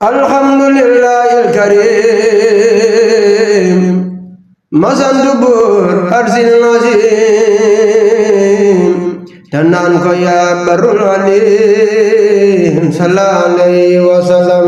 alhamdulillahil karim masantu buur arsil nazim te naan ko yaa barul alim sallallahu alayhi wa sallam.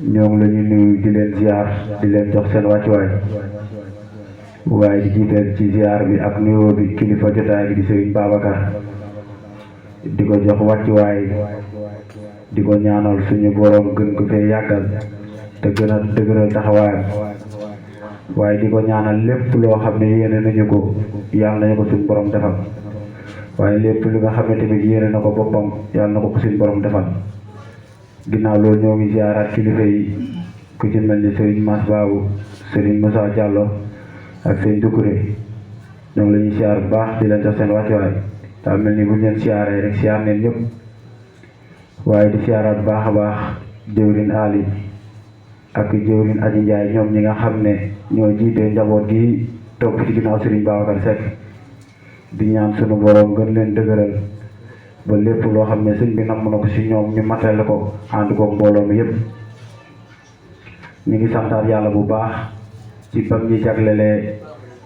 ñoom la ñu nuyu di leen ziar di leen jox seen wàccuwaay waaye di jiiteel ci ziar bi ak nuyoo bi kilifa jotaay bi di Serigne Babacar di ko jox wàccuwaay di ko ñaanal suñu borom gën ko fee yàggal te gën a dëgëral taxawaayam waaye di ko ñaanal lépp loo xam ne yéene nañu ko yàlla nañu ko suñu borom defal waaye lépp li nga xam ne tamit yéene na ko boppam yàlla na ko suñu borom defal. ginnaaw loolu ñoo ngi ziaraat kilifa yi ku ci mel ni Serigne Mass Babou Serigne Moussa Diallo ak seen Dukure ñoo ngi la ñuy ziar bu baax di leen jox seen wàccuwaay daa mel ni bu ñu leen ziaree rek ziar neen ñëpp waaye di ziaraat bu baax a baax jëwrin Ali ak jëwrin Aji Ndiaye ñoom ñi nga xam ne ñoo jiite njaboot gi topp ci ginnaaw Serigne Babacar Seck di ñaan sunu borom gën leen dëgëral ba lépp loo xam ne sëñ bi namm na ko si ñoom ñu matale ko ànd koog mbooloo mi yépp ñu ngi santaat yàlla bu baax ci bam ñi jaglelee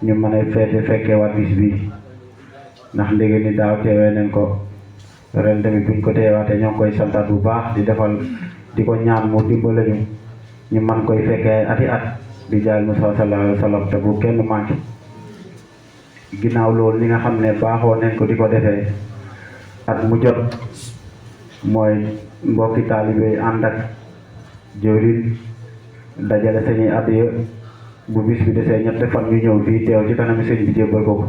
ñu mën a fekkee waat bis bi ndax ndege ni daaw teewee nañ ko ren tamit buñ ko teewaatee ñoo ngi koy santaat bu baax di defal di ko ñaan mu dimbale ñu man koy fekkee ati at di jaay Musaa sallallahu alayhi wa sallam te bu kenn manqué ginnaaw loolu li nga xam ne baaxoo nañ ko di ko defee at mu jot mooy mbokki taalibe yi ànd ak jëwriñ dajale sañuy addiya bu bis bi desee ñetti fan ñu ñëw fii teew ci kanam sëñ bi jébbal ko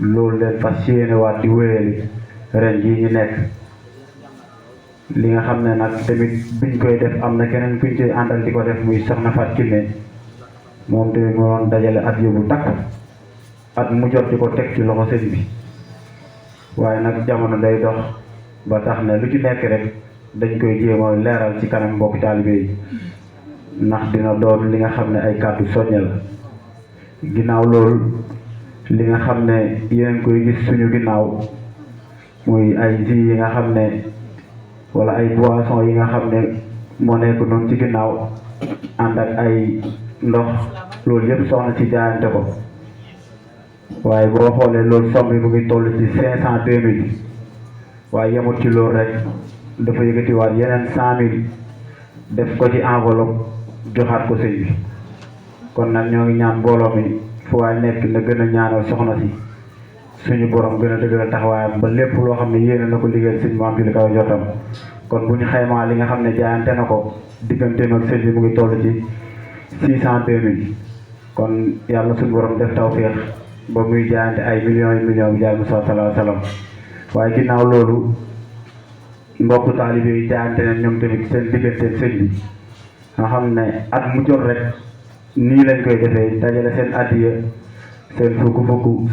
loolu leen fas yéene waat di wéyali ren jii ñu nekk li nga xam ne nag tamit biñ koy def am na keneen kuñ koy àndal di ko def muy Soxna Faat Kiné moom tamit moo doon dajale addiya bu takk at mu jot di ko teg ci loxo sëñ bi waaye nag jamono day dox ba tax ne lu ci nekk rek dañ koy jéem a leeral ci kanam mbokk taalibe yi ndax dina doon li nga xam ne ay kàddu soññe la ginnaaw loolu li nga xam ne yéen koy gis suñu ginnaaw muy ay jus yi nga xam ne wala ay boisson yi nga xam ne moo nekk noonu ci ginnaaw ànd ak ay ndox loolu yëpp soxna ci jaayante ko waaye boo xoolee loolu somme bi mu ngi toll ci 502 000 waaye yemut ci loolu rek dafa yëkkatiwaat yeneen 100 000 def ko ci enveloppe joxaat ko sëñ bi kon nag ñoo ngi ñaan mbooloo mi fu waay nekk na gën a ñaanal soxna si suñu borom gën a dëgëral taxawaayam ba lépp loo xam ne yéene na ko liggéeyal sëñ maam ci li kaw jotam kon bu ñu xaymaa li nga xam ne jaayante na ko digganteem ak sëñ bi mu ngi toll ci 602 000 kon yàlla suñu borom def tawféex ba muy jaayante ay millions bi jaay Musaa sallallahu alayhi wa sallam waaye ginnaaw loolu mbokku taalibe yi jaayante ne ñoom tamit seen digganteeg sëñ bi nga xam ne at mu jot rek nii lañ koy defee dajale seen addiya seen fukk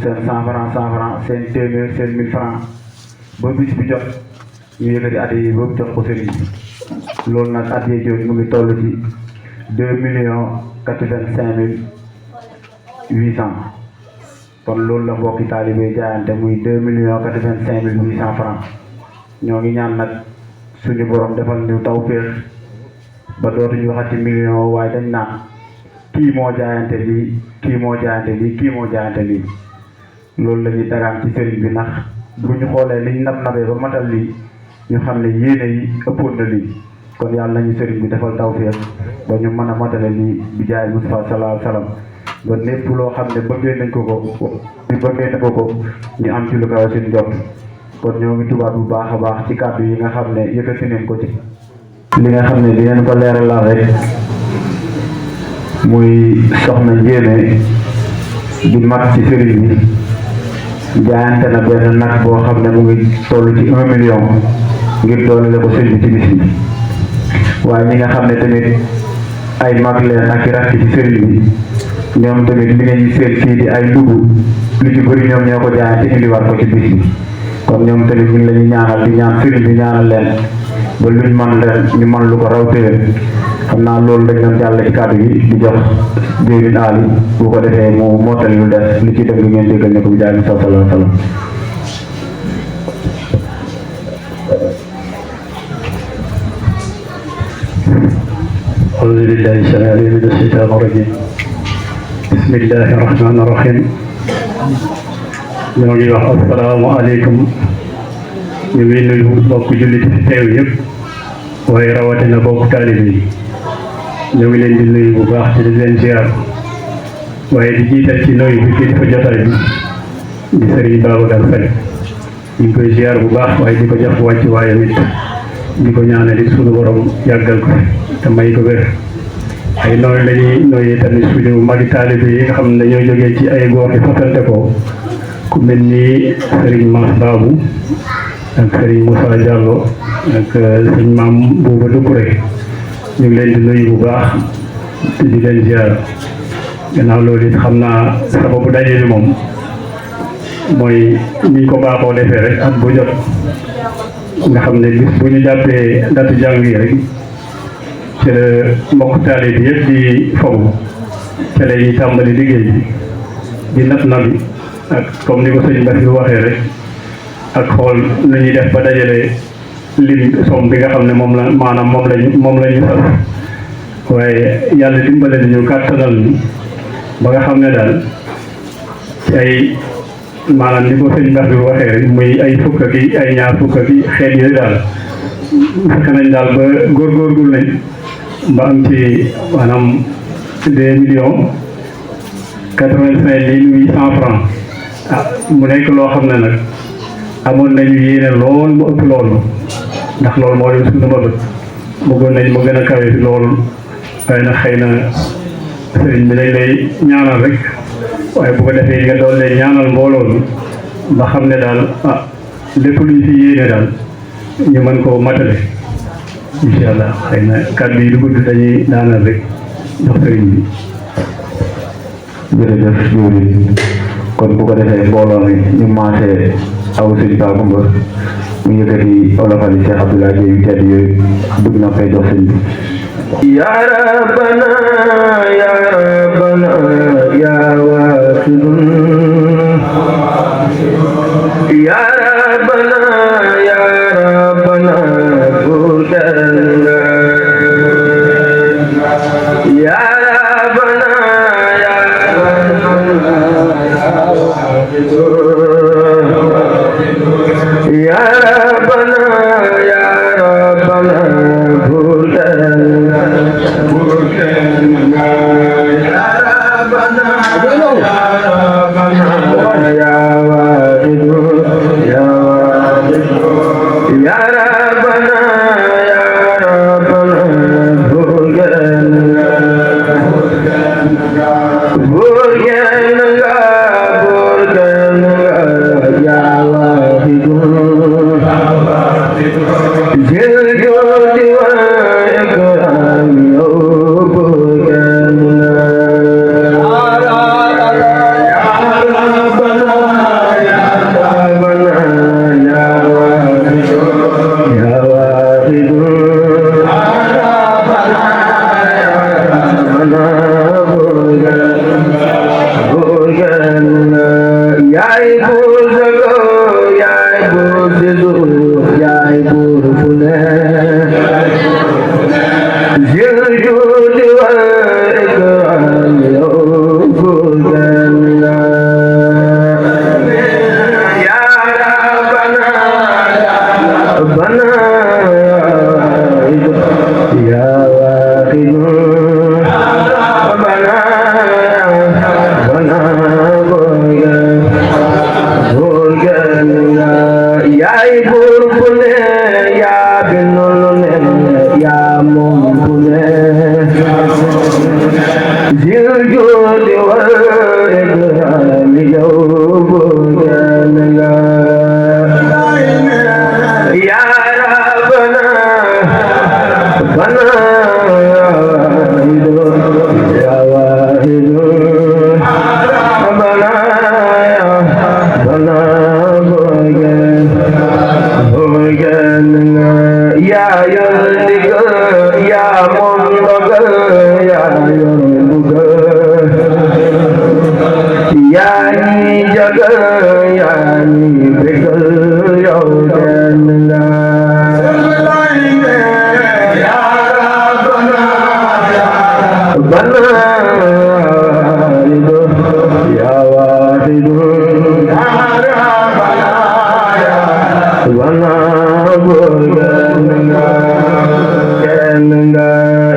seen 100 francs seen téeméer seen 1000 francs ba bis bi jot ñu yëkkati addiya yi boobu jox ko sëriñ bi loolu nag addiya jooju mu ngi toll ci 2,85,800 kon loolu la mbokki taalibe jaayante muy 2,85,800 francs ñoo ngi ñaan nag suñu borom defal ñu tawféex ba dootuñu waxati million waaye dañ naan kii moo jaayante lii kii moo jaayante lii kii moo jaayante lii loolu la ñuy dagaan ci sëriñ bi ndax bu ñu xoolee liñ nabee ba matal lii ñu xam ne yéene yi ëppoon na lii kon yàlla nañu sëriñ bi defal tawféex ba ñu mën a matale lii bi jaay Musaa sallallahu alayhi wa sallam ba lépp loo xam ne bëggee nañ ko ñu am ci lu kaw seen jot kon ñoo ngi tubaab bu baax a baax ci kàddu yi nga xam ne yëkkati nañ ko ci li nga xam ne di ngeen ko leeralal rek muy soxna Njéeme di mag ci sëriñ bi jaayante na benn nag boo xam ne mu ngi toll ci 1 million ngir doolele ko sëriñ bi ci bis bi waaye ñi nga xam ne tamit ay mag leen ak i rakk ci sëriñ bi ñoom tamit li ngeen seen fii di ay dugg lu ci bëri ñoom ñoo ko jaayante indiwaat ko ci bis bi kon ñoom tamit ñu ngi la ñu ñaanal di ñaan sëriñ bi ñaanal leen ba luñ man leen ñu man lu ko raw téwén xam naa loolu dañ doon jàll ci kàddu gi di jox jëwriñ Ali bu ko defee mu mottali lu des li ci dëgg ngeen déggal ne ko bi jaay Musaa sallallahu alayhi wa sallam أعوذ بالله السميع العليم من الشيطان الرجيم بسم الله الرحمن الرحيم ñoo ngi wax asalaamaaleykum ñu ngi nuyu bokk jullit fi teew yëpp waaye rawatina bokk taalibe yi ñoo ngi leen di nuyu bu baax te di leen ziar waaye di jiital ci nuyu bi kilifa jotaay bi di Serigne Babacar Faye ñu ngi koy ziar bu baax waaye di ko jox wàcc waaye nit di ko ñaanal it suñu borom yàggal ko te may ko wér ay noonu la ñuy nooyee tamit suñu magi taalibe yi nga xam ne dañoo jógee ci ay gox yi fasante ko ku mel ni Serigne Mass Babou ak Serigne Moussa Diallo ak Serigne Maam Bouba Doucouré ñu ngi leen di nuyu bu baax te di leen ziar gannaaw loolu it xam naa sababu daje bi moom mooy ni ñu ko baaxoo defee rek at bu jot nga xam ne bis bu ñu jàppee datu jàng yi rek ci la mbokk taale bi yëpp di fogu ci la ñuy tàmbali liggéey bi di nat na bi ak comme ni ko sëñ Basiru waxee rek ak xool nu ñuy def ba dajale lim somme bi nga xam ne moom la maanaam moom la ñu sas waaye yàlla dimbale nañu kàttanal ni ba nga xam ne daal ci ay maanaam ni ko sëñ Basiru waxee rek muy ay fukk ak ay ñaar fukk ak xeet yooyu daal fexe nañ daal ba góorgóorlu nañ ba am ci maanaam 2,85,800 francs mu nekk loo xam ne nag amoon nañu yéene lool mu ëpp loolu ndax loolu moo leen suñu bëgg bëggoon nañ mu gën a kawe fi loolu waaye nag xëy na sëriñ bi dañ lay ñaanal rek waaye bu ko defee nga doon leen ñaanal mbooloo mi ba xam ne daal lépp luñ fi yéene daal ñu mën koo matale incha allah xëy na kàddu yi du gudd dañuy daanal rek jox sëriñ bi. jërëjëf jëwriñ kon bu ko defee mbooloo mi ñu maasee aw sëñ Bakumba mu yëkkati olofal yi Cheikh Abdoulaye Dieye yu tedd yooyu dugg na fay jox sëñ bi. يا ربنا يا ربنا يا واحد يا ربنا يا ربنا بردنا يا ربنا يا ربنا يا ربنا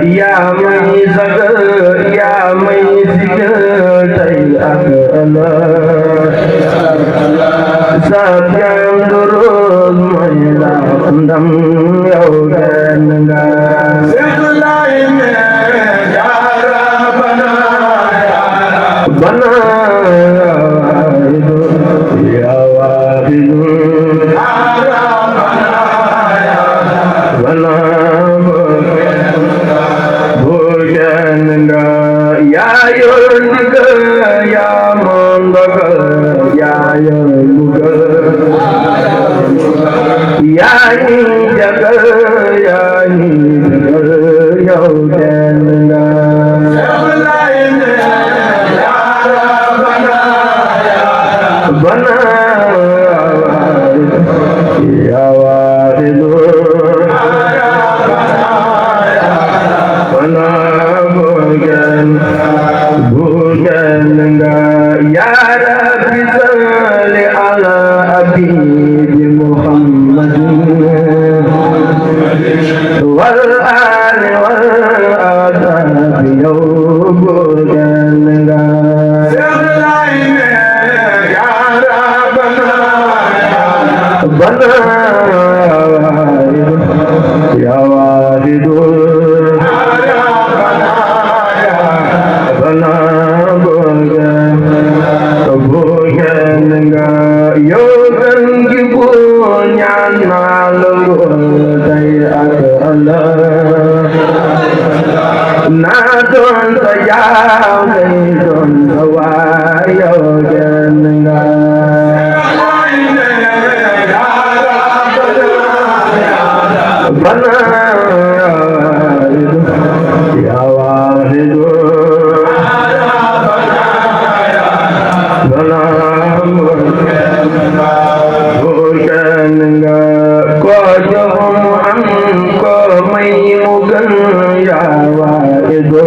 يا ربنا Sabyam durus moyla ndam yow kenn nga bana ya wahidu bana bhujan nga ya yurdiga ya mondaga ya yurdiga ya ni jagal ya ni jagal yow kenn nga bana ya wahidu bana bhujan nga ya rabbi salli ala habib muhammadin wal ali wal adab yow bhujan nga bana ya wahidu bana bhujan nga yow gën gi bu ñaan naa la tey ak Allah naa doon sa jaam tey doon sa waay yow gën nga bana ya wahidu bana bhujan nga ko jox mu am ko may mu gën ya wahidu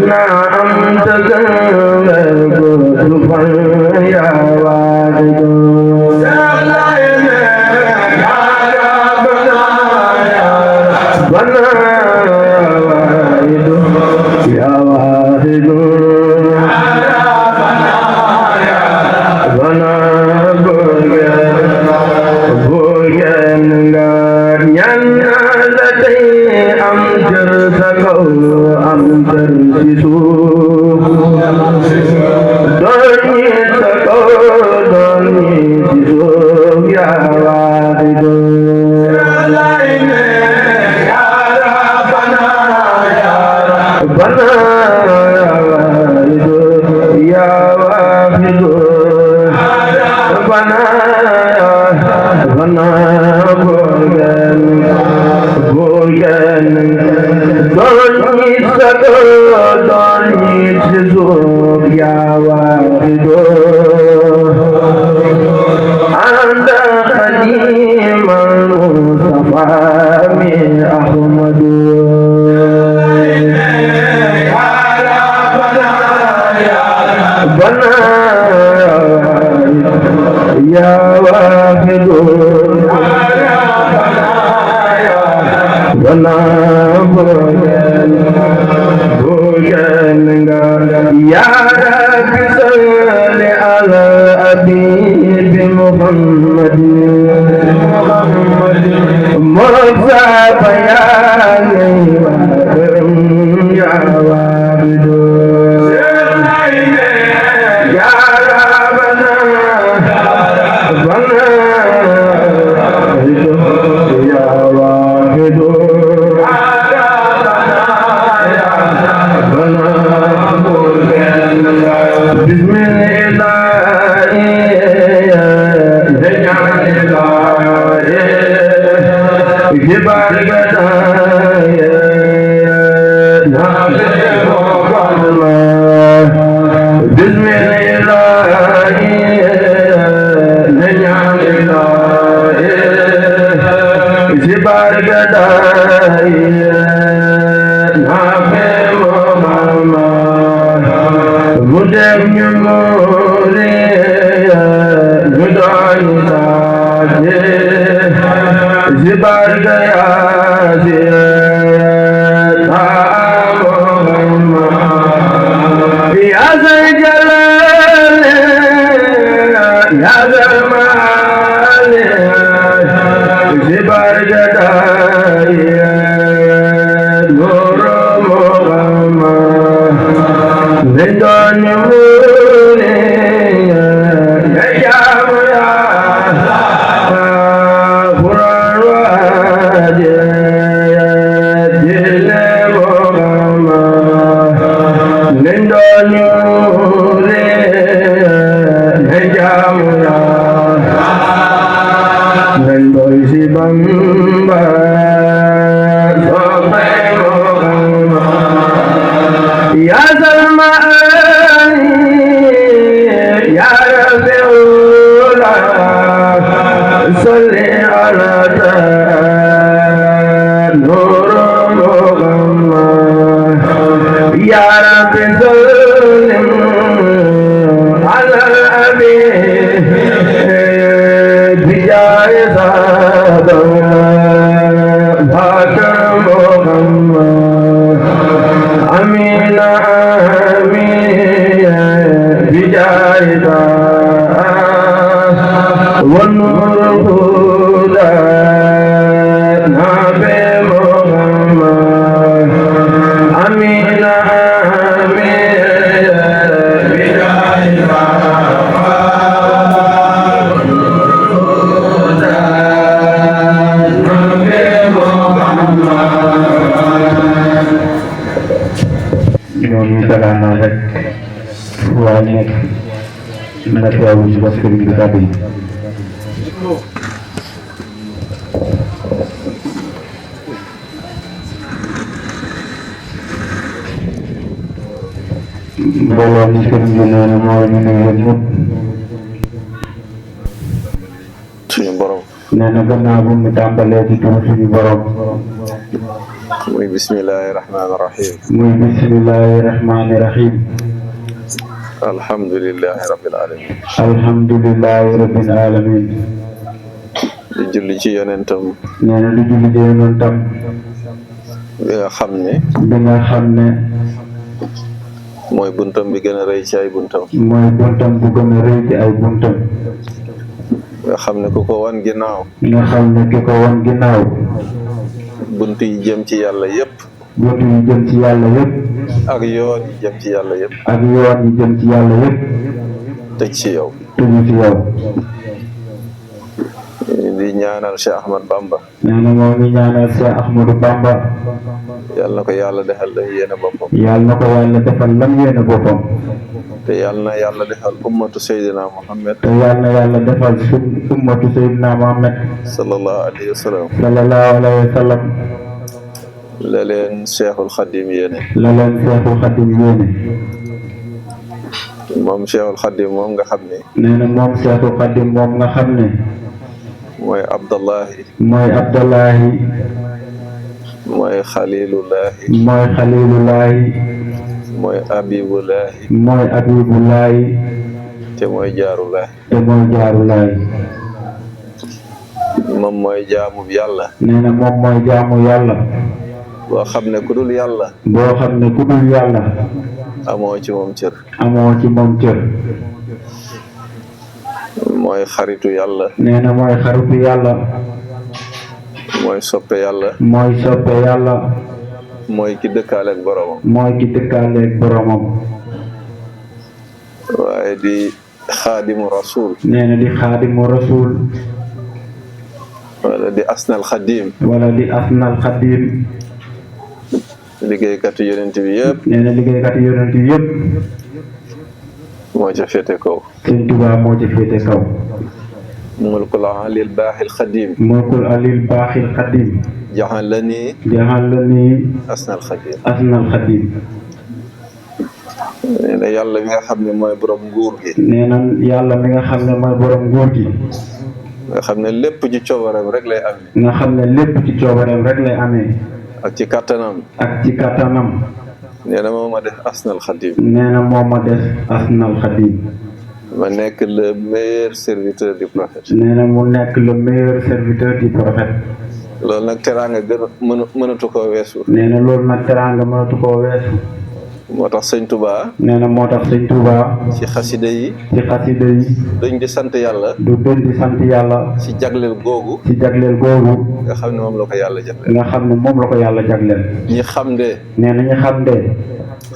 na am te gën ko du fan ya wahidu bana wahidu ya wahidu bana bhujan nga ñaan la tey am jër sa kaw am jër ci suuf doon ñi sa kaw doon ñi ci suuf ya wahidu bana wahidu ya wahidu bana bhujan doon ñi sa kaw doon ñi ci suuf ya wahidu anta khadimal mustafa mi ahmadu bana ya wahidu bana bhujan nga ya rabbi salli ala habib muhammadin mustafa ya ya wahidu Ya الجلال يا ذا المعال زبر جداي نور مغمى من دون مولي يا قرآن واجد دل مغمى من دون مولي يا من بويس بمبا يا سلماني يا رفيولا صل على نور محمد يا رب سلم على الأبي بجاي بكر محمد أمين أمين بجاي والنور الهدى نبي محمد أمين أمين بجاي ñooñu dagaan rek waa nekk na teewu ci wax sëriñ bi kàddu yi. mbooloo mi sëriñ bi nee na moo ñu nuyu yéen ñëpp. suñu borom nee na gannaaw bu mu tàmbalee ci turu suñu borom. muy bismillahi rahmaani rahim. muy bismillahi rahmaani rahim. alhamdulillahi rabbil alamin. alhamdulillahi rabbil alamin. di julli ci yonentam nee na di julli ci yonentam bi nga xam ne bi nga xam ne mooy buntam bi gën a rëy ci ay buntam. mooy buntam bu gën a rëy ci ay buntam. nga xam ne ku ko wan ginnaaw. nga xam ne ki ko wan ginnaaw. bunt yi jëm ci yàlla yépp. bunt yi jëm ci yàlla yépp. ak yoon yi jëm ci yàlla yépp. ak yoon yi jëm ci yàlla yépp. tëj ci yow. tëju ci yow. di ñaanal Cheikh Ahmad Bamba. nee na moo ngi ñaanal Cheikh Ahmadou Bamba. yàlla na ko yàlla defal la yéene boppam. yàlla na ko yàlla defal lam yéene boppam. te yàlla na yàlla defal ummatu Seydina Muhammad. te yàlla na yàlla defal suñ ummatu Seydina Muhammad. sallallahu alayhi wa sallam. sallallahu alayhi wa sallam. la leen Cheikhul Khadim yéene. la leen Cheikhul Khadim yéene. moom Cheikhul Khadim moom nga xam ne. nee na moom Cheikhul Khadim moom nga xam ne. mooy Abdallahi. mooy Abdallahi. mooy Khalilullahi. mooy Khalilullahi. mooy Abibullahi. mooy Abibullahi. te mooy Jaarullahi. te mooy Jaarullahi. moom mooy jaamu yàlla. nee na moom mooy jaamu yàlla. boo xam ne ku dul yàlla. boo xam ne ku dul yàlla. amoo ci moom cër. amoo ci moom cër. mooy xaritu yàlla. nee na mooy xaritu yàlla. mooy soppe yàlla. mooy soppe yàlla. mooy ki dëkkaaleeg boromam. mooy ki dëkkaaleeg boromam. waaye di xaadimu rasul. nee na di xaadimu rasul. wala di asnal xadim. wala di asnal xadim. liggéeykatu yonent bi yëpp. nee na liggéeykatu yonent bi yëpp. moo ca féete kaw. Sëñ Tuubaa moo ca féete kaw. mulkul alil baaxil xadim. mulkul alil baaxil xadim. jaxal la nii. jaxal la nii. asnal xadim. asnal xadim. nee na yàlla mi nga xam ne mooy borom nguur gi. nee na yàlla mi nga xam ne mooy borom nguur gi. nga xam ne lépp ci coobareem rek lay amee. nga xam ne lépp ci coobareem rek lay amee. ak ci kattanam. ak ci kattanam. nee na moo ma def asnal xadim. nee na moo ma def asnal xadim. ma nekk le meilleur serviteur du prophète. nee na mu nekk le meilleur serviteur du prophète. loolu nag teraanga gën mënatu koo weesu. nee na loolu nag teraanga mënatu koo weesu. moo tax sëñ Touba nee na moo tax sëñ Touba ci xasida yi ci xasida yi dañ di sant yàlla du doon di sant yàlla ci jagleel googu ci jagleel googu nga xam ne moom la ko yàlla jagleel. nga xam ne moom la ko yàlla jagleel. ñi xam de nee na ñu xam de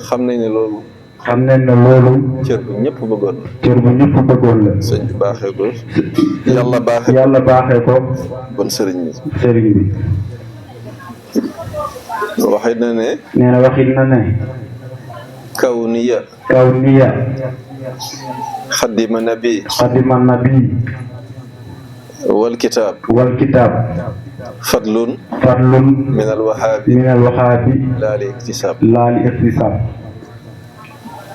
xam nañ ne loolu xam nañ ne loolu cër bu ñëpp bëggoon na. cër bu ñëpp bëggoon la. sëñ bi baaxee ko yàlla baaxee ko yàlla baaxee ko bon sëriñ bi. sëriñ bi. waxit na ne nee na waxit na ne kaw niya kaw niya xaddima nabi xadima nabi wal kitaab wal kitaab fadlun fadlun min al wahaabi min al wahaabi laali iktisaab. laali iktisaab.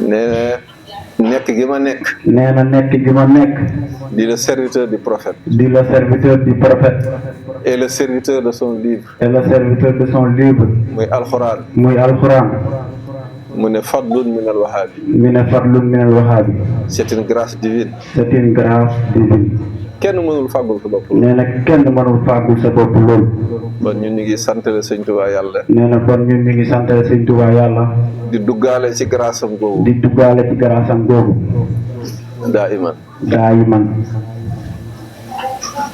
nee na nekk gi ma nekk nee na nekk gi ma nekk di le serviteur du prophète di le serviteur du prophète et le serviteur de son livre et le serviteur de son livre muy alxuraan muy alxuraan mu ne fadlun min al wahaabi mi ne fadlun min al wahaabi c'est une grâce divine. c'est une grâce divine. kenn mënul fàggul sa bopp loolu. nee na kenn mënul fàggul sa bopp loolu. kon ñun ñu ngi santale sëñ Tuubaa yàlla nee na kon ñun ñu ngi sant sëñ Tuubaa yàlla di duggaale ci grâce am googu di duggaale ci garaasam googu daa iman. daa yi man.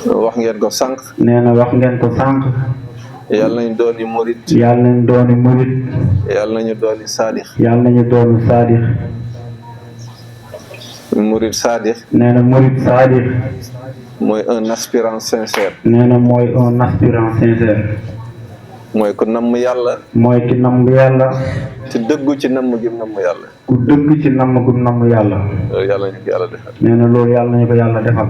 wax ngeen ko sànq nee na wax ngeen ko sànq yàlla nañ dooni murit yàlla nañ dooni murit yàlla nañu dooni saadix. yàlla nañu doonu saadix. murit saadix nee na murit saadix mooy un aspirant sincère. nee na mooy un aspirant sincère. mooy ku namm yàlla mooy ki namm yàlla te dëggu ci namm gi namm yàlla. ku dëgg ci namm gu namm yàlla. loolu yàlla nañu ko yàlla defal. nee na loolu yàlla nañu ko yàlla defal.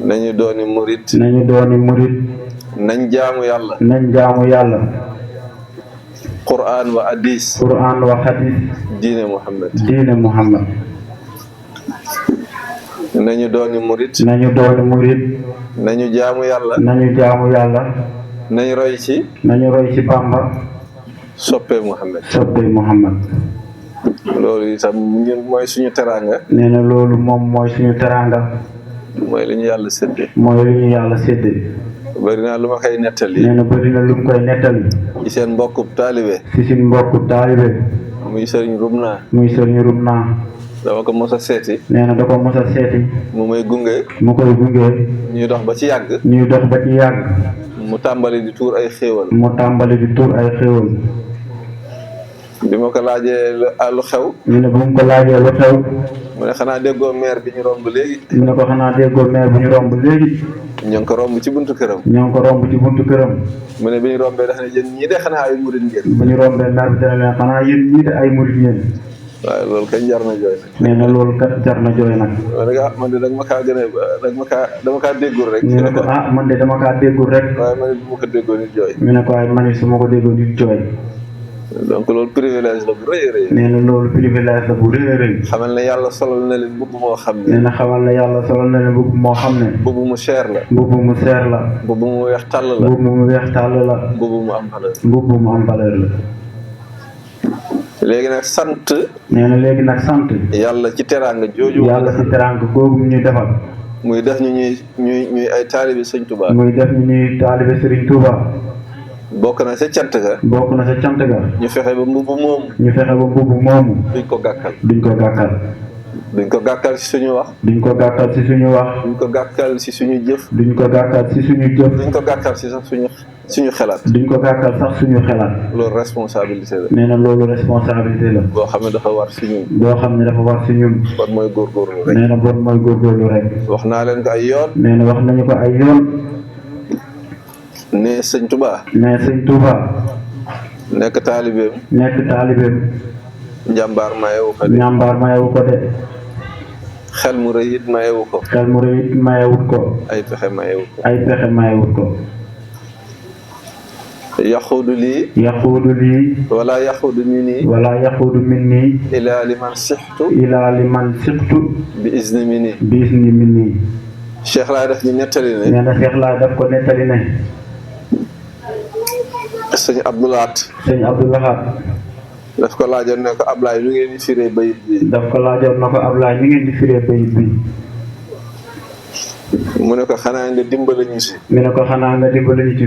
nañu dooni murit nañu dooni murit nañ jaamu yàlla. nañ jaamu yàlla. Qur'an wa hadis Qur'an wa hadis diine Muhammad. diine Muhammad. nañu dooni murit nañu dooni murit nañu jaamu yàlla. nañu jaamu yàlla. nañ roy ci nañu roy ci Bàmba soppee Muhammad. soppee Muhammad. loolu itam ñun mooy suñu teraanga. nee na loolu moom mooy suñu teraanga. mooy li ñu yàlla séddee. mooy lu ñu yàlla séddee. bari naa lu ma koy nettali nee na bëri na lu mu koy nettali. ci seen mbokkub taalibe ci suñu mbokku taalibe muy sëriñ Rumna. muy sëriñ Rumna. dama ko mos a seeti nee na da ko mos a seeti. mu may gunge mu koy gunge. ñuy dox ba ci yàgg ñuy dox ba ci yàgg. mu tàmbali di tuur ay xéewal. mu tàmbali di tur ay xéwal. bi ma ko laajee lu xew ñu ne bu mu ko laajee lu xew. mu ne xanaa déggoo maire bi ñu romb léegi. ñu ne ko xanaa déggoo maire bu ñu romb léegi. ñu ngi ko romb ci buntu këram. ñoo ngi ko romb ci buntu këram. mu ne bi ñu rombee dafa ne yéen ñii de xanaa ay murit ngeen. bu ñu rombee maire bi dana leen xanaa yéen ñii de ay murit ngeen. waaye loolu kañ jar na jooy nag. nee na loolu kat jar na jooy nag. ma ne man de danga ma kaa gën a dama kaa déggul rek. ñu ne ko ah man de dama kaa déggul rek. waaye man de bu ma ko déggoo nit jooy. ñu ne ko ay man su ma ko déggoo nit jooy. donc loolu privilège la bu rëy a rëy. nee na loolu privilège la bu rëy a rëy. xamal ne yàlla solal na leen mbubb moo xam nee ne. na xamal na yàlla solal na leen mbubb moo xam ne. mbubb mu cher la. mbubb mu seer la. mbubb mu weex tàll la. mbubb mu weex tàll la. mbubb mu am valeur. mbubb mu am valeur la. léegi nag sant nee na léegi nag sant. yàlla ci teraanga jooju. yàlla ci teraanga googu ñuy defal. muy def ñu ñuy ay taalibi sëñ Tuubaa. muy def ñu ñuy taalibe Serigne Touba. bokk na sa cant ga. bokk na sa cant ga. ñu fexe ba mbubb moomu. ñu fexe ba mbubb moomu. duñ ko gàkkal. duñ ko gàkkal. duñ ko gàkkal ci suñu wax. duñ ko gàkkal ci suñu wax. duñ ko gàkkal ci suñu jëf. duñ ko gàkkal ci suñu jëf. duñ ko gàkkal ci sax suñu xelaat. duñ ko gàkkal sax suñu xelaat. loolu responsabilité la. nee na loolu responsabilité la. boo xam ne dafa war ci ñun. boo xam ne dafa war ci ñun. kon mooy góorgóorlu rek. nee na bon mooy góorgóorlu rek. wax naa leen ko ay yoon. nee na wax nañu ko ay yoon. ne sëñ Tuubaa. mais sëñ Touba. nekk taalibeem. nekk taalibeem. njàmbaar mayewu ko de. ñàmbaar mayewu ko de. xel mu rëy it mayewu ko. xel mu rëy it mayewut ko. ay pexe mayewu ko. ay pexe mayewut ko. yaxuudu lii. yaxuudu lii. wala yaxuudu mi nii. wala yaxuudu min nii. ilaa liman sixtu. ilaa li man sixtu. bi izni mi nii. biis ni min nii. Cheikh laay def ñu nettali ne. nee na Cheikh laa daf ko nettali ne. sëñ Abdoulaat. sëñ Abdoulahat. daf ko laajoon ne ko Ablaay lu ngeen di firee bayit bi. daf ko laajoon na ko Ablaay ni ngeen di firee bayit bi. mu ne ko xanaa nga dimbali ñu si. mu ne ko xanaa nga dimbali ñu ci.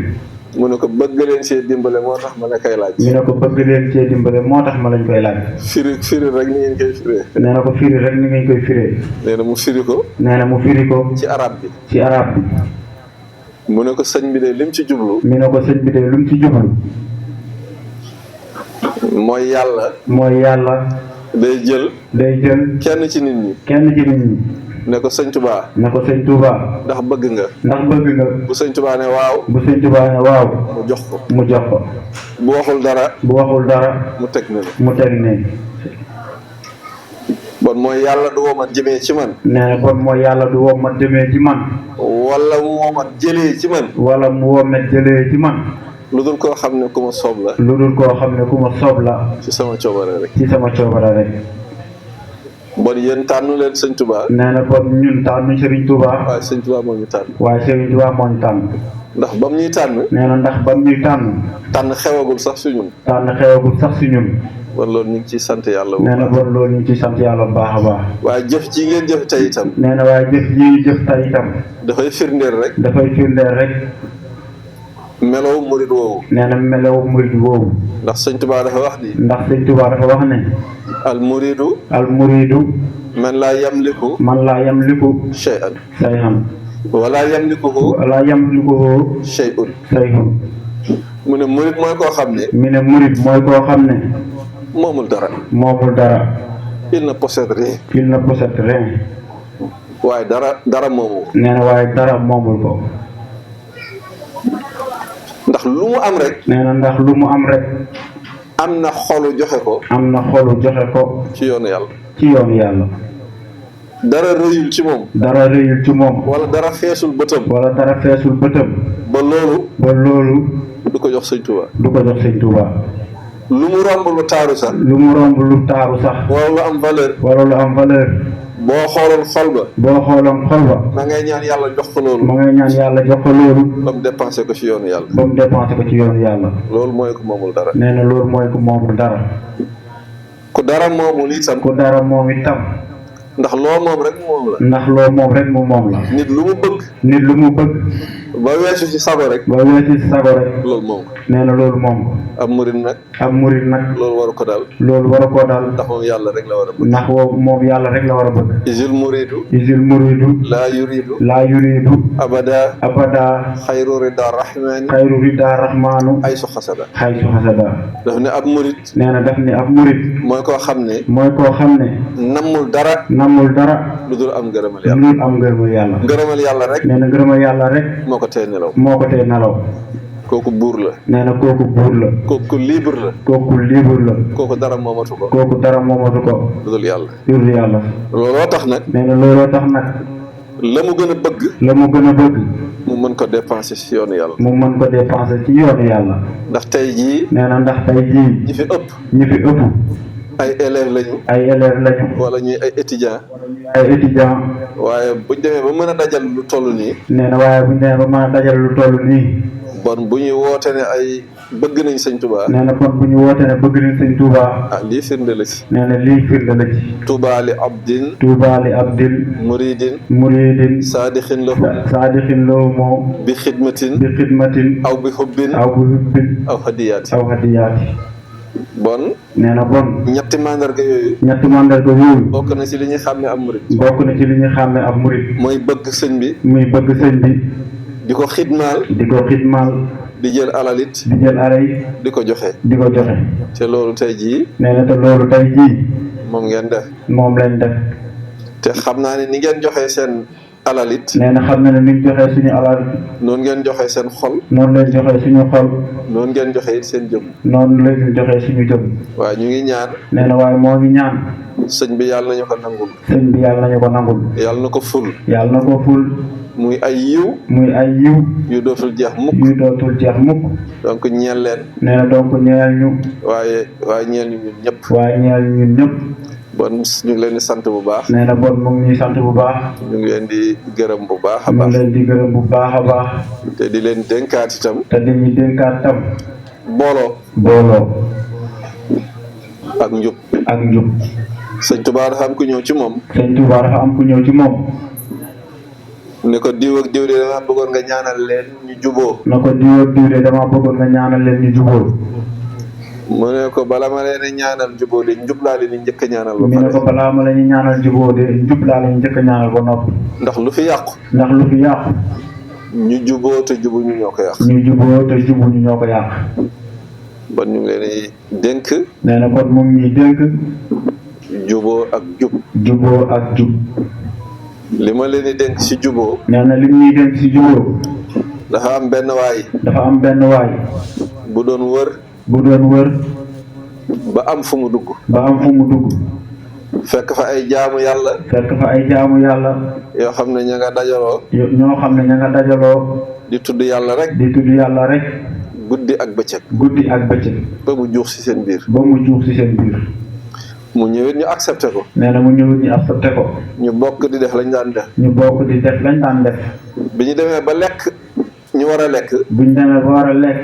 mu ne ko bëgg leen see dimbale moo tax ma la koy laaj. ñu ne ko bëgg leen cee dimbale moo tax ma lañ koy laaj. firi rek ni ngeen koy firee. nee na ko firi rek ni ngeen koy firee. nee na mu firi ko. nee na mu firi ko. ci arab bi. ci arab bi. mu ne ko sëñ bi de lim ci jublu. mu ne ko sëñ bi de lim ci jublu. mooy yàlla. mooy yàlla. day jël. kenn ci nit ñi. kenn ci nit ñi. ne ko sëñ Touba. ne ko sëñ Touba. ndax bëgg nga. ndax bëgg nga. bu sëñ Touba ne waaw. bu sëñ Touba ne waaw. mu jox ko. mu jox ko. bu waxul dara. bu waxul dara. mu teg ne mu teg ne. bon mooy yàlla du womat jëmee ci man. nee na bon mooy yàlla du womat jëmee ci man. wala mu womat jëlee ci man. wala mu womat jëlee ci man. lu dul koo xam ne ku ma soob la. lu dul koo xam ne ku ma soob la. ci sama coobare rek. ci sama coobare rek. bon yéen tànnu leen sëñ Touba. nee na bon ñun tànnu Serigne Touba. waaye sëñ Touba moo ñu tànn. waaye Serigne Touba moo ñu tànn. ndax bam ñuy tànn. nee na ndax bam ñuy tànn. tànn xewagul sax si ñun. tànn xewagul sax si ñun. bon loolu ñu ngi ciy sant yàlla. nee na bon loolu ñu ngi ciy sant yàlla bu baax a baax. waaye jëf ji ngeen jëf tey itam. nee na waaye jëf ji ñu jëf tey itam. dafay firndeel rek. dafay firndeel rek. melow murid woowu. nee na melow murid woowu. ndax sëñ Touba dafa wax ni. ndax sëñ Touba dafa wax ne. al muridu. al muridu. man laa yamliku. man laa yamliku. shay'an. shay'an. wala yamlikuhu. wala yamlikuhu. shay'un. shay'un. mu ne murid mooy koo xam ne. mu ne murid mooy koo xam ne. moomul dara. moomul dara. il ne possède rien. il ne possède rien. waaye dara moomu. nee na waaye dara moomul ko. ndax lu mu am rek. nee na ndax lu mu am rek. am na xolu joxe ko. am na xolu joxe ko. ci yoonu yàlla. ci yoonu yàlla. dara rëyul ci moom. dara rëyul ci moom. wala dara feesul bëtam. wala dara feesul bëtam. ba loolu. ba loolu. du ko jox sëñ Touba. du ko jox sëñ Touba. lu mu romb lu taaru sax. lu mu romb lu taaru sax. wala lu am valeur. wala lu am valeur. boo xooloon xol ba. boo xooloon xol ba. ma ngay ñaan yàlla jox ko loolu. ma ngay ñaan yàlla jox ko loolu. ba mu dépensé ko ci yoonu yàlla. ba mu dépensé ko ci yoonu yàlla. loolu mooy ko moomul dara. nee na loolu mooy ko moomul dara. ku dara moomul itam. ku dara moom itam. ndax loo moom rek moom la. ndax loo moom rek mu moom la. nit lu mu bëgg. nit lu mu bëgg. ba weesu ci sago rek. ba weesu ci sago rek. loolu moom ko. nee na loolu moom ko. am murid nag. am murid nag. loolu waru ko daal. loolu waru koo daal. ndax moom yàlla rek la war a bëgg. ndax moom yàlla rek la war a bëgg. isil muridu. isil muridu. laa yuridu. laa yuridu. abada. abada. xayru rida rahmaani. xayru rida rahmaanu. ay su xasada. xay su xasada. daf ne ab murid. nee na daf ni ab murid. mooy koo xam ne. mooy koo xam ne. nammul dara. namul dara. lu dul am ngërëmal lu yàlla. dul am ngërëmal yàlla. ngërëmal yàlla rek. nee na ngërëmal yàlla rek. moo ko tee nelaw. moo ko tee nelaw. kooku buur la. nee na kooku buur la. kooku libre la. kooku libre la. kooku dara moomatu ko. kooku dara moomatu ko. lu dul yàlla. lu dul yàlla. looloo tax nag. nee na looloo tax nag. la mu gën a bëgg. la mu gën a bëgg. mu mën ko dépenser ci yoonu yàlla. mu mën ko dépenser ci yoonu yàlla. ndax tey jii. nee na ndax tey jii. ñi fi ëpp. ñi fi ëpp. ay élèves lañu. ay élèves lañu. wala ñuy ay étudiants. ay étudiants. waaye buñ demee ba mën a dajal lu toll nii. nee na waaye buñ demee ba mën a dajal lu toll nii. bon bu ñuy woote ne ay bëgg nañ sëñ Touba. nee na kon bu ñu woote ne bëgg nañ sëñ Touba. ah lii firnde la ci. nee na lii firnde la ci. Touba li abdin. Touba li abdin. muridin. muridin. saadixin lahu. saadixin lahu moo. bi xidmatin. bi xidmatin. aw bi xubbin. aw bi hubbin. aw hadiyaati. aw hadiyaati. bon. nee na bon. ñetti mandarga yooyu. ñetti mandarga yooyu. bokk na ci li ñuy xàmme am murid. bokk na ci li ñu xàmme ab murid. mooy bëgg sëñ bi. muy bëgg sëñ bi. di ko xidmaal. di ko xidmaal. di jël alalit. di jël alay. di ko joxe. di ko joxe. te loolu tey jii. nee na te loolu tey jii. moom ngeen def. moom lañ def. te xam naa ne ni ngeen joxee seen alalit. nee na xam na ne ni ñu joxee suñu alal. noonu ngeen joxee seen xol. noonu lañ joxee suñu xol. noonu ngeen joxee it seen jëm. noonu lañ joxee suñu jëm. waaye ñu ngi ñaan. nee na waaye moo ngi ñaan. sëñ bi yàlla nañu ko nangul. sëñ bi yàlla nañu ko nangul. yàlla na ko ful. yàlla na ko ful. muy ay yiw. muy ay yiw. yu dootul jeex mukk. yu dootul jeex mukk. donc ñeel leen. nee na donc ñeel ñu. waaye ñeel ñu ñun ñëpp. waaye ñeel ñun ñëpp. bon ñu ngi leen di sant bu baax. nee na bon mu ngi ñuy sant bu baax. ñu ngi leen di gërëm bu baax a mu baax. ngi leen di gërëm bu baax a baax. te di leen dénkaat itam. te dañuy dénkaat tam. booloo. booloo. ak njub. ak njub. sëñ Tuubaa dafa am ku ñëw ci moom. sëñ Tuubaa dafa am ku ñëw ci moom. ne ko diw ak diw de dama bëggoon nga ñaanal leen ñu juboo na ko diw ak diw de dama bëggoon nga ñaanal leen ñu juboo mu ne ko bala ma leen a ñaanal juboo de njub laa leen di njëkk a ñaanal ba mi ne ko pare balaa ma la ñu ñaanal juboo de njub laa la ñu njëkk a ñaanal ba noppi ndax lu fi yàqu ndax lu fi yàqu ñu juboo te jubu ñu ñoo ko yàq ñu juboo te jubu ñu ñoo ko yàq bon ñu ngi leen di dénk nee na kon moom ñuy dénk juboo ak jub juboo ak jub li ma leen di dénk si juboo nee na li ñuy dénk si juboo dafa am benn waay dafa am benn waay bu doon wër bu doon wër ba am fu mu dugg ba am fu mu dugg fekk fa ay jaamu yàlla fekk fa ay jaamu yàlla yoo xam ne ña nga dajaloo ñoo xam ne ña nga dajaloo di tudd yàlla rek di tudd yàlla rek guddi ak bëccëg guddi ak bëccëg ba mu juux si seen biir ba mu juux ci seen biir mu ñëwit ñu accepté ko nee na mu ñëwut ñu accepté ko ñu bokk di def lañ daan def ñu bokk di def lañ daan def bi ñu demee ba lekk ñu war a lekk buñ demee ba war a lekk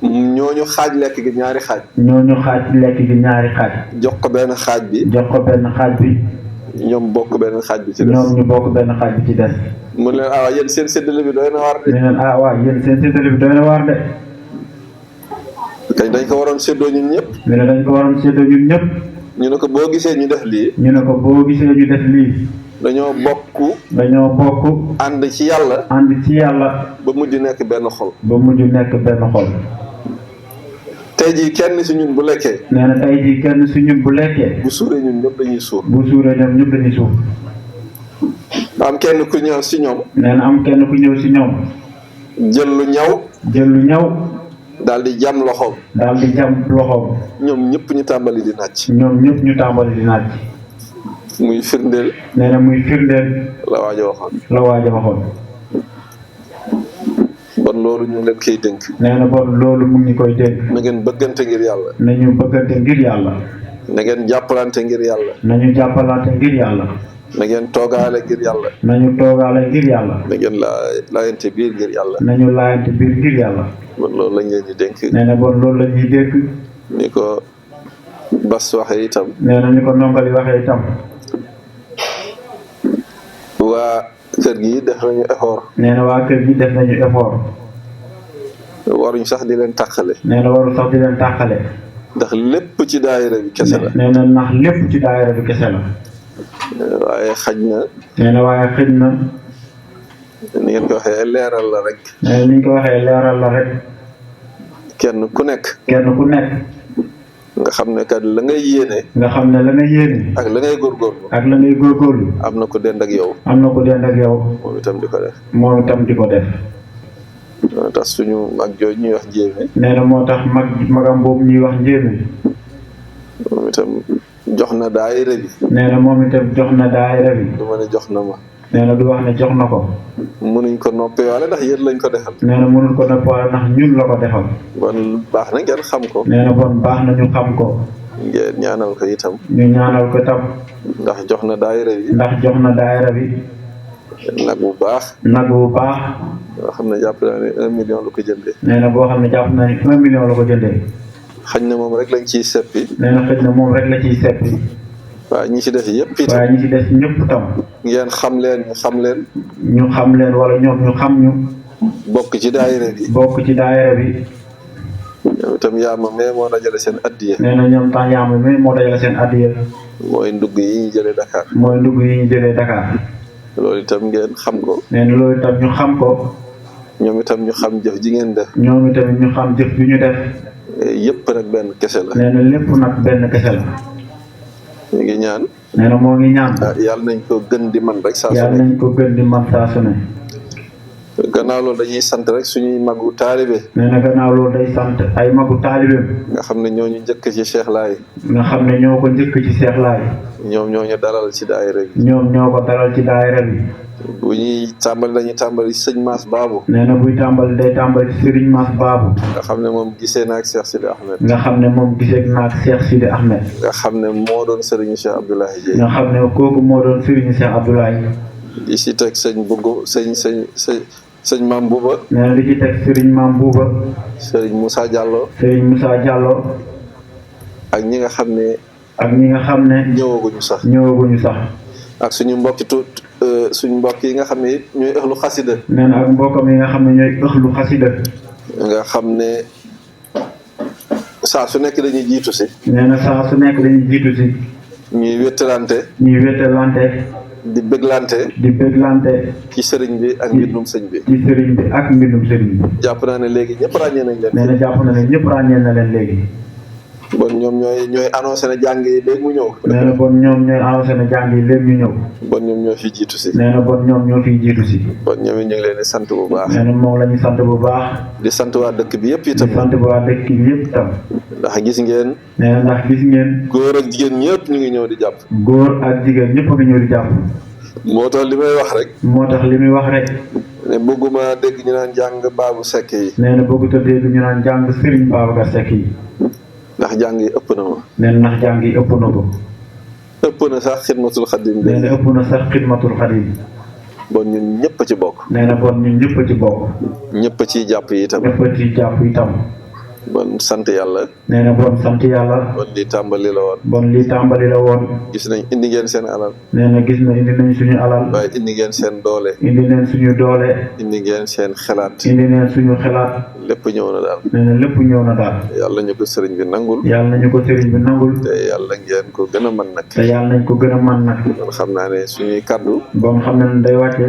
ñooñu xaaj lekk gi ñaari xaaj ñooñu xaaj lekk gi ñaari xaaj jox ko benn xaaj bi jox ko benn xaaj bi ñoom bokk benn xaaj bi ci des ñoom ñu bokk benn xaaj bi ci des mu leen ah yéen seen séddale bi doy na war de ne leen ah waaw yéen seen séddale bi doy na waar de kañ dañ ko waroon séddoo ñun ñëpp ñu ne dañ ko waroon séddoo ñun ñëpp ñu ne ko boo gisee ñu def lii ñu ne ko boo gisee ñu def lii dañoo bokk dañoo bokk ànd ci yàlla ànd ci yàlla ba mujj nekk benn xol ba mujj nekk benn xol tey jii kenn si ñun bu lekkee nee na tey jii kenn si ñun bu lekkee bu suuree ñun ñëpp dañuy suur bu suuree ñoom ñëpp dañuy suuf am kenn ku ñëw si ñoom nee na am kenn ku ñëw si ñoom jël lu ñaw jël lu ñaw daal di jam loxoom daal di jam loxoom ñoom ñëpp ñu tàmbali di nàcc ñoom ñëpp ñu tàmbali di naaj muy firndeel nee na muy firndeel la waaj a waxoon la waaj a waxoon bon loolu ñu leen koy dénk nee na bon loolu mu ngi koy dénk na ngeen bëggante ngir yàlla nañu bëggante ngir yàlla na ngeen jàppalante ngir yàlla nañu jàppalante ngir yàlla na ngeen toogaale ngir yàlla nañu toogaale ngir yàlla na ngeen laayante biir ngir yàlla nañu laayante biir ngir yàlla bon loolu lañ leen di dénk nee na bon loolu la ñuy dénk ni ko Bas waxee itam nee na ni ko ndongali waxee itam waa kër gi def nañu effort nee na waa kër gi def nañu effort waruñ sax di leen tàqale nee na waru sax di leen tàqale ndax lépp ci daayira bi kese la nee na ndax lépp ci daayira bi kese la waaye xaj na nee na waaye xëj na ni ngeen ko waxee leeral la rek nee na ni ñu ko waxee leeral la rek kenn ku nekk kenn ku nekk nga xam ne kat la ngay yéene nga xam ne la nga yéene ak la ngay góorgóorlu ak la ngay góorgóorlu am na ko dend ak yow am na ko dend ak yow moom itam di ko def moom itam di ko def moo tax suñu mag jooju ñuy wax jéeme nee na moo tax magam boobu ñuy wax njéeme moom itam jox na daayira bi nee na moom itam jox na daayira bi du ma ne jox na ma nee na du wax ne jox na ko mënuñ ko noppee wala ndax yéen lañ ko defal nee na mënul ko noppaale ndax ñun la ko defal bon baax na ngeen xam ko nee na bon baax na ñu xam ko ngeen ñaanal ko itam ñu ñaanal ko tam ndax jox na daayira bi ndax jox na daayira bi nag bu baax nag bu baax yoo xam ne jàpp naa ne 1 million lu ko jëndee nee na boo xam ne jàpp na ni 1 million la ko jëndee xañ na moom rek lañ ciy seppi nee na xëj na moom rek la ciy seppi waaye ñi ci def yëpp itam waaye ñi ci des ñëpp tam ngeen xam leen ñu xam leen ñu xam leen wala ñoom ñu xam ñu bokk ci daayira bi bokk ci daayira bi ñoom itam yaama mais moo dajale seen addiya nee na ñoom temps yaama mi moo dajale seen addiya mooy ndugg yi ñu jëlee Dakar mooy ndugg yi ñu jëlee Dakar loolu itam ngeen xam ko nee na loolu itam ñu xam ko ñoom itam ñu xam jëf ji ngeen def ñoom itam ñu xam jëf bi ñu def yëpp nag benn kese la nee na lépp nag benn kese la ñu ngi ñaan nee na moo ngi ñaan yàlla nañ ko gën di man rek saa su yàlla ne nañ ko gën di man saa su ne gannaaw loolu dañuy sant rek suñuy magu taalibe nee na gannaaw loolu day sant ay magu taalibeem nga xam ne ñooñu njëkk ci Cheikh Laay nga xam ne ñoo ko njëkk ci Seex Laay ñoom ñooñu dalal ci daayira bi ñoom ñoo ko dalal ci daayira bi bu ñuy tàmbali dañuy tàmbali sëñ Maas Baabu nee na buy tàmbali day tàmbali ci Serigne Mass Babou nga xam ne moom gisee na ak Cheikh Sidi Ahmed nga xam ne moom gisee naag Cheikh Sidi Ahmed nga xam ne moo doon sëriñu Cheikh Abdoulaye Dieye nga xam ne kooku moo doon Serigne Cheikh Abdoulaye di si teg sëñ Buggu sëñ Maam Buuba nee na li ci teg Serigne Mame Bouba sëriñ Moussa Diallo Serigne Moussa Diallo ak ñi nga xam ne ak ñi nga xam ne ñëwaguñu sax ñëwaguñu sax ak suñu mbokki suñ mbokk yi nga xam ne ñooy ëxlu xasida. nee na ak mbokkam yi nga xam ne ñooy ëxlu xasida. nga xam ne saa su nekk dañuy jiitu si. nee na saa su nekk dañuy jiitu si. ñuy wéttalante. ñuy wéttalante. di bëgglante. di bëgglante. ci sëriñ bi ak mbindum sëñ bi. ci sëriñ bi ak mbindum sëriñ bi. jàpp naa ne léegi ñëpp ràññee nañ leen. nee na jàpp na ne ñëpp ràññee na leen léegi. bon ñoom ñooy annoncé na jàng yi léegi mu ñëw. nee na bon ñoom ñooy annoncé na jàng yi léegi ñu ñëw. bon ñoom ñoo fi jiitu si. nee na bon ñoom ñoo fiy jiitu si. bon ñoom it ñu ngi leen di sant bu baax. nee na moom la ñu sant bu baax. di sant waa dëkk bi yëpp itam. di sant waa dëkk bi yëpp itam. ndax gis ngeen. nee na ndax gis ngeen. góor ak jigéen ñëpp ñu ngi ñëw di jàpp. góor ak jigéen ñëpp a ngi ñëw di jàpp. moo tax li may wax rek. moo tax li muy wax rek. ne bëgguma dégg ñu naan jàng baabu sekk yi. nee na bëggut a dégg ñu naan jàng Serigne Babacar Seck yi. ndax jàng yi ëpp na ma. nee na ndax jàng yi ëpp na ko. ëpp na sax xidmatul xadim. nee na ëpp na sax xidmatul xadim. bon ñun ñëpp ci bokk. nee na bon ñun ñëpp ci bokk. ñëpp ciy jàpp itam. ñëpp ci jàpp itam. bon sant yàlla. nee na bon sant yàlla. bon lii tàmbali la woon. bon lii tàmbali la woon. gis nañ indi ngeen seen alal. nee na gis na indi nañ suñu alal. waaye indi ngeen seen doole. indi neen suñu doole. indi ngeen seen xelaat. indi neen suñu xelaat. lépp ñëw na daal. nee na lépp ñëw na daal. yàlla ñu ko sëriñ bi nangul. yàlla nañu ko sëriñ bi nangul. te yàlla ngeen ko gën a mën nag. te yàlla nañ ko gën a mën nag. bon xam naa ne suñuy kaddu. bon xam na ne day wàcce.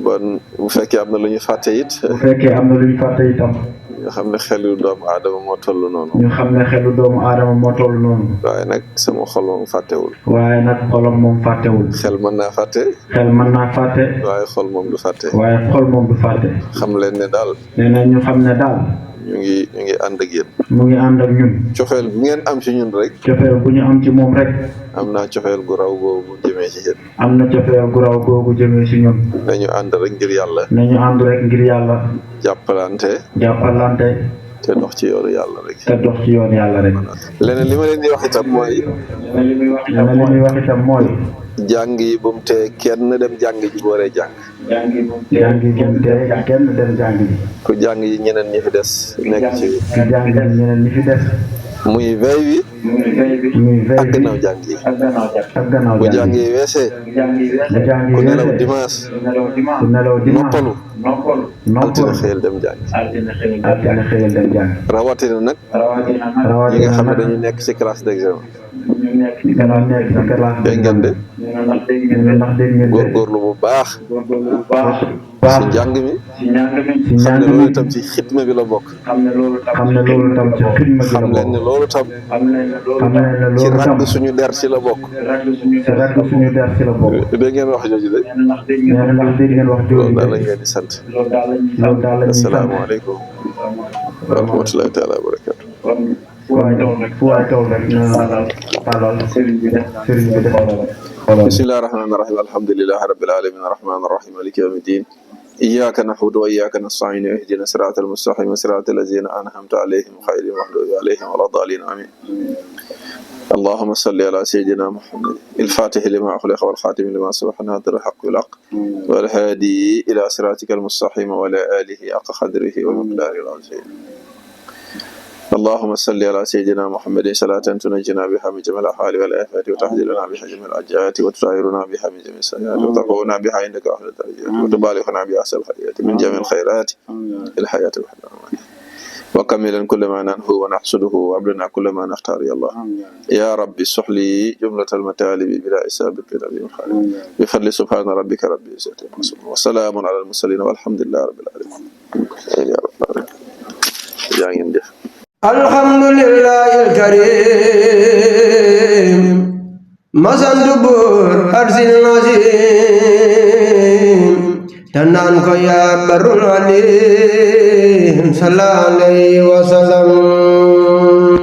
bon bu fekkee am na lu ñu fàtte it. bu fekkee am na lu ñu fàtte itam. nga xam ne xelu doomu aadama moo toll noonu. ñu xam ne xelu doomu aadama moo toll noonu. waaye nag sama xol moom fàttewul. waaye nag xolam moom fàttewul. xel mën naa fàtte. xel mën naa fàtte. waaye xol moom du fàtte. waaye xol moom du fàtte. xam leen ne daal. nee na ñu xam ne daal. ñu ngi ànd ak yéen. mu ngi ànd ak ñun. cofeel bu ngeen am ci ñun rek. cofeel bu ñu am ci moom rek. am naa cofeel gu raw googu jëmee ci yéen. am na cofeel gu raw googu jëmee ci ñun. nañu ànd rek ngir yàlla. nañu ànd rek ngir yàlla. jàppalante. jàppalante. te dox ci yoonu yàlla rek. te dox ci yoonu yàlla rek. leneen li ma leen di wax itam mooy. leneen li muy wax itam mooy. jàng yi bu mu tee kenn dem jàng ji bu waree jàng. jàng yi bu mu tee kenn dem jàng ji. ku jàng yi ñeneen ñi fi des. nekk ci. ku jàng yi ñeneen ñi fi des. muy veille bi. muy veille ak bi. gannaaw jàng yi. ak gannaaw bu jàng jàng yi. yi weesee. bu jàng yi ku nelaw weesee. dimanche. ku nelaw dimanche. noppalu. altine xëyal dem jàng. altine xëyal dem jàng. rawatina nag. ñi rawatina nga xam ne nag. dañu nekk ci classe d'examen. gannaaw nekk ci classe. dégg ngeen de. ndax dégg ngeen de. góorgóorlu bu baax. baax. ci njàng mi. ci xam njàng ne loolu mi. itam ci xitma bi la bokk. xam ne loolu tam ci xidma bi la xam leen ne bokk. loolu tam. xam leen ne ci loolu tam. ragg suñu der ci la bokk. ci ragg suñu der ci la bokk. dégg ngeen wax jooju de. nee na ndax dégg ngeen wax loolu jooju daal de. lañ leen di sant. loolu daal la ñuy sant. asalaamaaleykum wa rahmatulahi taala wa barakatu. fu waay toll rek na tàllal sëriñ bi def xoolal. bismillahi rahmaani rahim alhamdulilahi rabbil alamin arrahmani arrahim maliki yawmi ddin iyyaka na'budu wa iyyaka nasta'in ihdina siratal mustaqim siratal ladzina an'amta alayhim ghayril maghdubi alayhim waladdallin amin اللهم صل على سيدنا محمد الفاتح لما أغلق والخاتم لما سبق ناصر الحق بالحق والهادي إلى صراطك المستقيم وعلى آله حق قدره ومقداره العظيم اللهم صل على سيدنا محمد صلاة تنجينا بها من جميع الأحوال والآفات وتحذرنا بها جميع الأجيال وتطهرنا بها من جميع السيئات وتقونا بها عندك أهل الدرجات وتبالغنا بها أحسن الخيرات من جميع الخيرات الحياة والحياة وكملا كل ما ننهو ونحسده وابلنا كل ما نختار يا الله يا ربي صح لي جملة المطالب بلا إسابة بنبي خالد بفضل سبحان ربك رب العزة عما يصفون وسلام على المرسلين والحمد لله رب العالمين يا رب العالمين الحمد لله الكريم مسند بور أرسل العظيم تنانك يا بر العليم صلى الله عليه وسلم